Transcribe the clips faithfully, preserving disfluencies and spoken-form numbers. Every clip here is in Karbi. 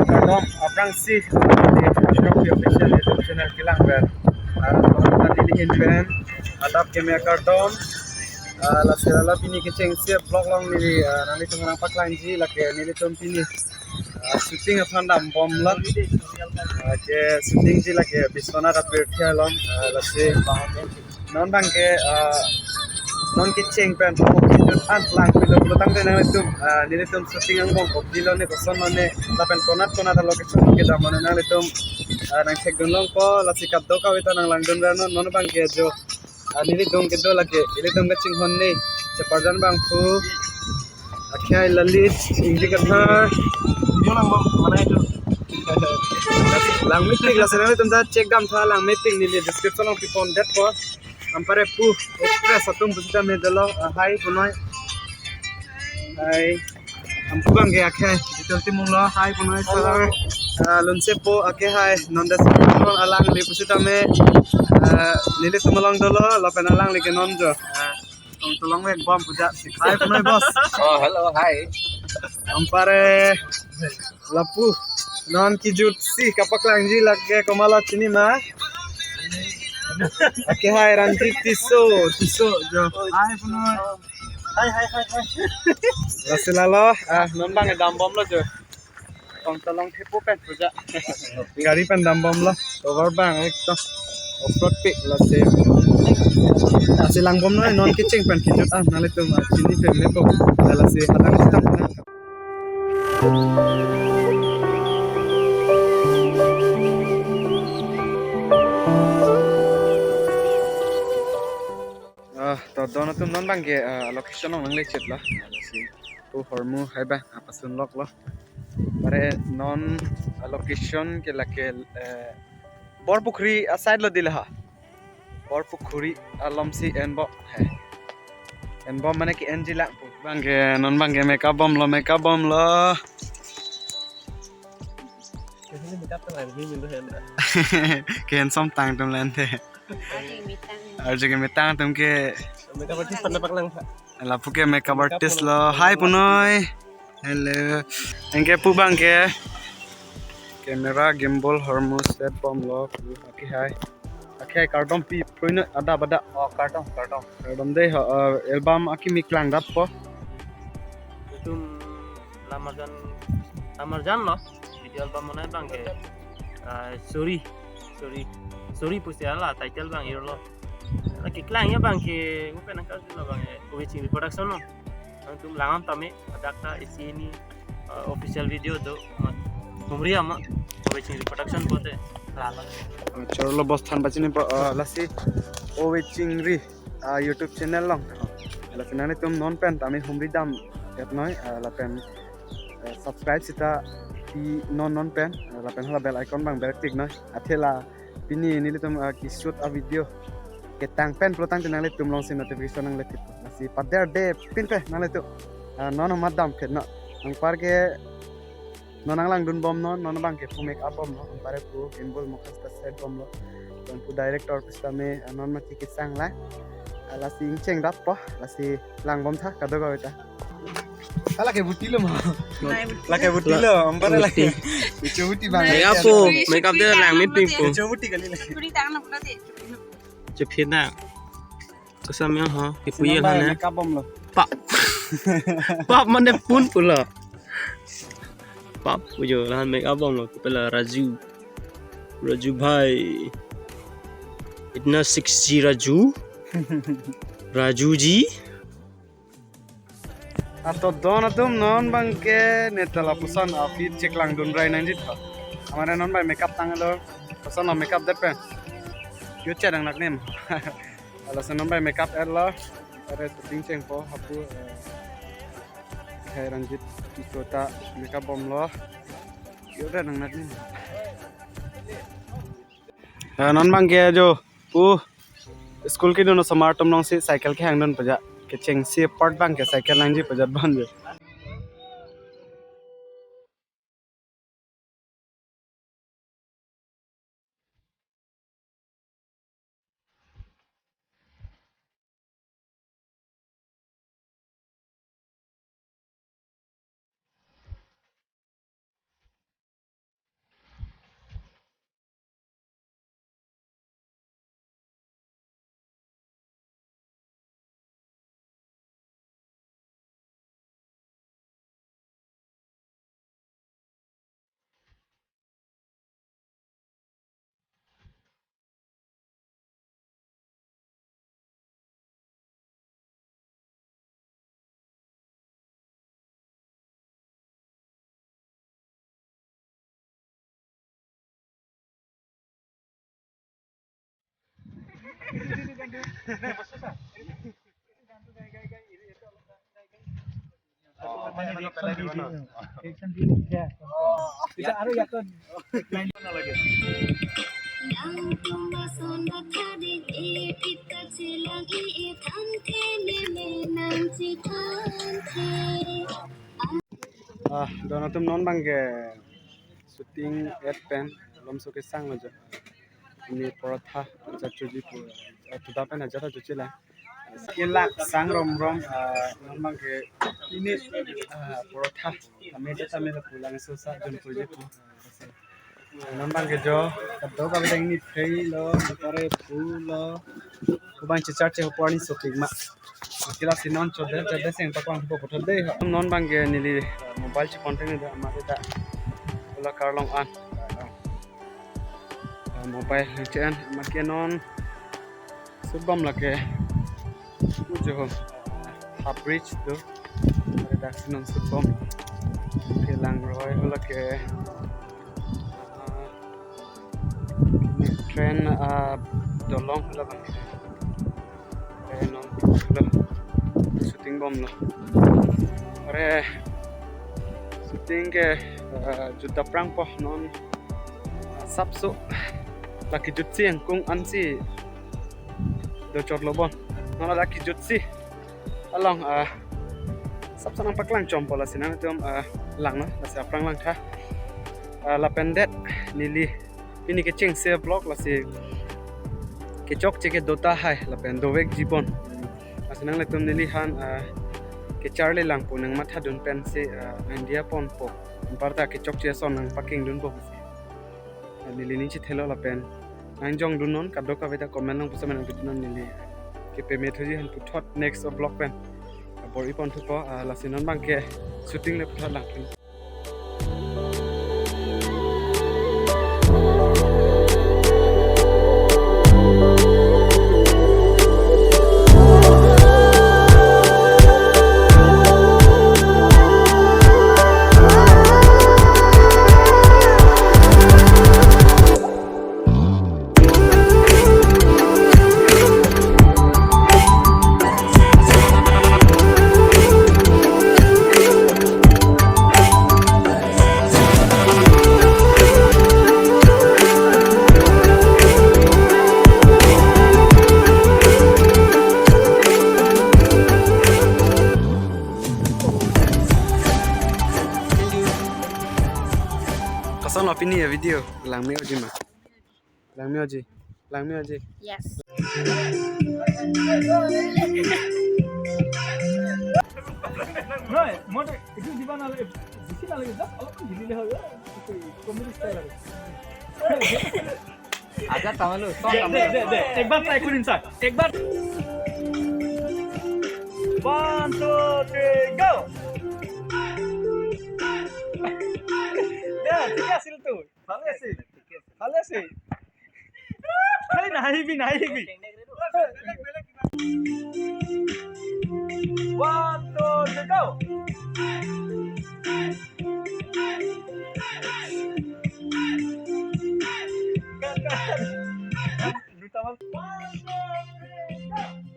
Kardom, aphrangsi, di Shokti Official YouTube channel kelang pen. Ah, tadi di Inpen, adap keme kardom. Ah, lasi lala pini kechengsi vlog along neli, ah, nanglitum nangpaklangji lake nelitum pini, ah, shooting aphan dambomlo. Ah, ke shooting ji lake Biswanath apirthe along, ah, lasi non abangke, ah, non kecheng pen po kejut an lang pilo pulo tangte nanglitum, ah, nelitum shooting angbong ko pilo ne koson ne lapen konat konat alocation kedam ne nanglitum, ah, nangthekdun longpo, lasi kadokave ta nanglangdun ver non, non abangke jo, ah, nelitum kedo lake, nelitum kachinghon ne cheparjan abang pu. Akhai Lalit, Ingti Kathar. Video lang bang, mana itu? Langmepik, lasi nanglitum ta check dam tha, langmepik, neli description along pipondetpo. Anpar pu actress atum pusitame dolo, ah, hi punoi. Hi. Anpar abangke akhai Digital Timung lo, hi punoi sir. Ah, lunsepo akhai, non description alangli pusitame, ah, nelitum along dolo, lapen alangli ke non jo. Ah, tong tolong vek bom puja si. Hi punoi boss. Oh, hello, hi. Anpar lapu non kejutsi kapaklangji lake komatlo chinima. Akhai Ranjit Tisso, Tisso jo. Hi punoi. Hi, hi, hi, hi. Lasi lalo, ah, non abangke dambomlo jo. Tong tolong thepo pen puja. Gari pen dambomlo. Cover abang ekdom off-road pik lasi. Lasi langbomlo non kecheng pen kejut an nanglitum, ah, chini pen lepo. Lasi hadak sitang. Ah, to don atum non abangke, ah, location along nanglechetlo. Lasi pu Hormu hai abang, ah, pasun loklo. Pare non, ah, location ke lake, eh, Borpukhuri a-side lo dile ha. Borpukhuri alomsi enbom he. Enbom mane ke enji lang pu. Abangke non abangke makeup bomlo, makeup bomlo. Ke handsome tang atum lente. Arju ke metang atum ke. Makeup artist pen nangpaklang tha. Lapu ke makeup artist lo. Hi punoi. Hello. Anke pu abangke camera gimbal Hormu set bomlo. Akhai. Akhai kardom pi punoi, adap adap. Oh, kardom, kardom. Kardom dei ho, eh, album akimi klangdappo. Itum lamarjan, lamarjanlo. Video album mane abangke, ah, Suri, Suri, Suri pusi la title abang irlo. Lake keklang ya abangke, ngupen angkal lo abang, eh, Ove Chingri Production lo. Nangtum langdam tame, adakta isi ini, eh, official video do, ma, humri ama, Ove Chingri Production bote, lala. Chorlo boss than bachini po, eh, lasi, Ove Chingri, ah, YouTube channel along. Lasi nanglitum non pen tame humri dam etnoi, ah, lapen, eh, subscribe sita pi non non pen, ah, lapen hala bell icon abang berek tik noi. Athe la pini nelitum, ah, keshoot a-video ketang pen pulo tangte nanglitum alongsi notification nangle tik. Lasi pader de pin pe nanglitum, ah, non amat dam phet no. Anpar ke non nanglangdun bomlo, non abangke pu makeup bomlo, anpar pu gimbal mokas ta set bomlo. Lapen pu director pusitame, ah, non mati kesang la. Ah, lasi ingchengdappo, lasi langbom tha, kadokave ta. Ala ke buti lo ma. Lake buti lo, anpar lake. Buti. Icho buti abang. Makeup po, makeup de langmepik po. Icho buti kali lake. Churi tang na pula de. Chephin na. Kosam ya ha, kipuye. Sinambai ha na. Makeup bomlo. Pap. Pap mane pun pula. Pap pujo lahan makeup bomlo, kepala Raju. Raju bhai. Itna sexy Raju. Raju ji. Ato don atum non abangke neta lapuson a-fit cheklangdun rai nangjit ho. Amare non abang makeup tanglo. Koson lo makeup det pen. Yo chedang nak nem. Lasi non abang makeup etlo. Are shooting chengpo hapu, eh, hai Ranjit Tisso ta makeup bomlo. Yo chedang nak nem. Eh, non abangke jo pu school kedun osomar atum alongsi cycle kehangdun puja. Kechengsi apart abangke cycle nangji puja ban jo. Oh, মানে, reaction video, reaction video দিয়া। এতিয়া আৰু ইয়াতো নালাগে। Ah, don atum, non abangke shooting et pen malomso kesang lo jo. Pini porotha ajat choji pu, ah, tuda pen ajat choji la. Kelak sang rom rom, ah, non abangke pini, ah, porotha ame ajat ame lapu langso sa jon choji pu. Non abangke jo, kadokave dang ni thei lo, pare pu lo. Kubang chichar che hopor ni shooting ma. Kila si non chode, chode seng paklang po puthot dei. Non abangke neli mobile chepon teng ni da, amari da. Ula karlong an. Ah, mobile che-en, amake non shoot bom lake. Ujo ho. Ha bridge do. Amari da si non shoot bom. Kelang roi ho lake. Ah, train, ah, dolong hala abang. Eh, non, lo. Shooting bom lo. Are, shooting ke, eh, jut aphrang po non, ah, sapso. Lake jutsi angkung ansi do chot lo bon. Non lake jutsi along, ah, sapso nangpaklang chom po, lasi nangtum, ah, lang non, lasi aphrang langtha. Ah, lapen det neli pini kechengsi vlog, lasi kechokche kedo tahai lapen dovekji bon. Lasi nanglitum neli han, ah, kecharli lang pu nangmathadun pensi, ah, nangdiya ponpo. Anparta kechokche ason nangpakingdun po. Ah, neli ning chithelo lapen nangjongdun non, kadokave ta comment along pusi nangpidun non, neli kepeme thuji han puthot next vlog pen bor-i pon thupo, ah, lasi non abangke shooting le puthot lang. Koson lo pini a-video, langme-oji ma? Langme-oji. Langme-oji. Yes. নহয়, মই এইটো দিব নালাগে, বেছি নালাগে, just অলপমান ঢিলিলে হৈ গ'ল। Comedy style আৰু। আজা তামালু, চল দে, তামালু। দে, দে, দে। একবাৰ try কৰিম ছাৰ। একবাৰ। One, two, three, go! দে, ঠিকে আছিল তো। ভালে আছে। ভালে আছে। খালি নাহিবি, নাহিবি। One, two, three, go! দুটামান। One, two, three, go!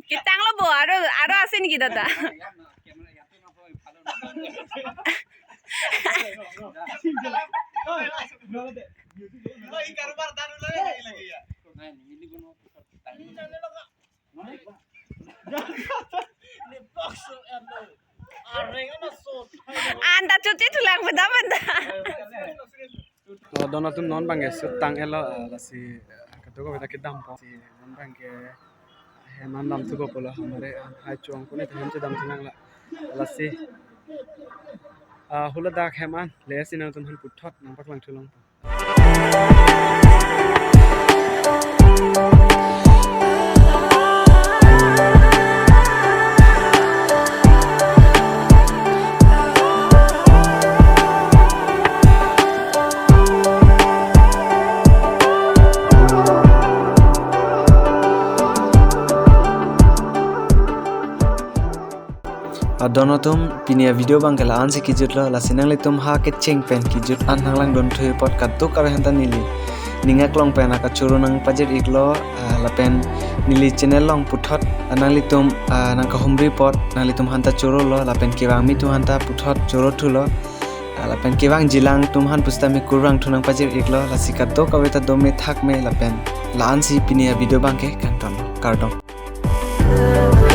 Kitang lo bo, aro, aro ase niki dada? Anta chuchi thulak beda beda. Oh, don atum non abangke shoot tang-et lo, eh, lasi, eh, kadokave ta kedam po. Si non abangke hem an dam thupo pulo, hamare, ah, hai chong kone ta hem chedam thu nang la. Lasi, ah, huladak hem an le si nangtum han puthot nangpaklang thu longpo. Don atum, pini a-video abangke la-ansi kejutlo, lasi nanglitum ha kecheng pen kejut an nanglangdun thu apot kadokave aphanta neli ning aklong pen akachoro nangpajir-iklo, ah, lapen neli channel along puthot, ah, nanglitum, ah, nangkahumri apot nanglitum aphanta chorolo, lapen kevangmi atum aphanta puthot choro thulo, ah, lapen kevangjilang atum aphan pusitame kurvangthu nangpajir-iklo, lasi kadokave ta dome thakme lapen la-ansi pini a-video abangke kangton, kardom.